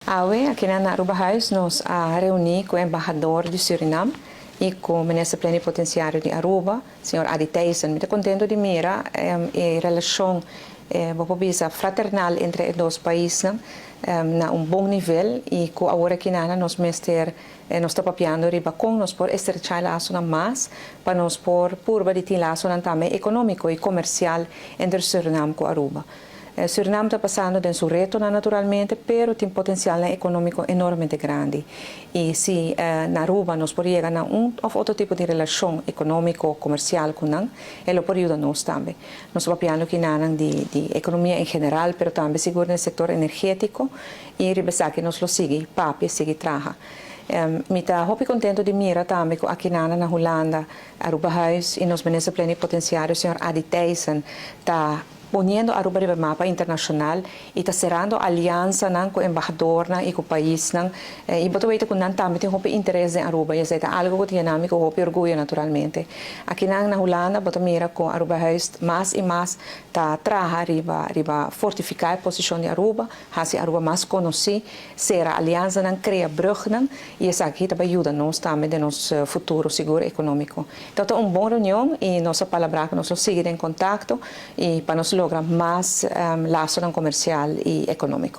Awe, aki na Aruba Huis, nos a reuni cu e embahador di Suriname y cu e minister plenipotenciario di Aruba, señor Adi Thijssen. Mi ta contento di mira e relacion bisa fraternal entre e dos paisnan na un bon nivel y cu awor aki na nos mester nos ta papiando riba con nos por estrecha lasonan mas pa nos por purba di tin lasonan tambe economico y comercial entre Suriname cu Aruba. Suriname ta pasando den su reto naturalmente, pero tin potencial economico enormemente grandi. Y si na Aruba nos por yega na un of otro tipo di relacion economico, comercial cu nan, e por yuda nos tambe. Nos ta papiando aki di economia en general, pero tambe sigur den sector energetico y riba esaki nos lo sigui papia, sigui traha. Mi ta hopi contento di mira tambe cu aki na Hulanda, Aruba Huis y nos minister plenipotenciario, señor Adi Thijssen, ta poniendo Aruba riba mapa internacional y ta cerrando aliansanan cu embahadornan y cu paisnan y bo ta weta cu nan tambe tin hopi interes den Aruba y esey ta algo cu ta yena mi cu hopi orguyo, naturalmente. Aki na Hulanda bo ta mira cu Aruba Huis mas y mas ta traha riba fortifica e posicion di Aruba, haci Aruba mas conoci, cera aliansanan, crea brugnan y esaki tambe yuda nos tambe den nos futuro sigur economico. Anto, un bon reunion y nos a palabra cu nos sigui den contacto y pa nos logra mas laso comercial y economico.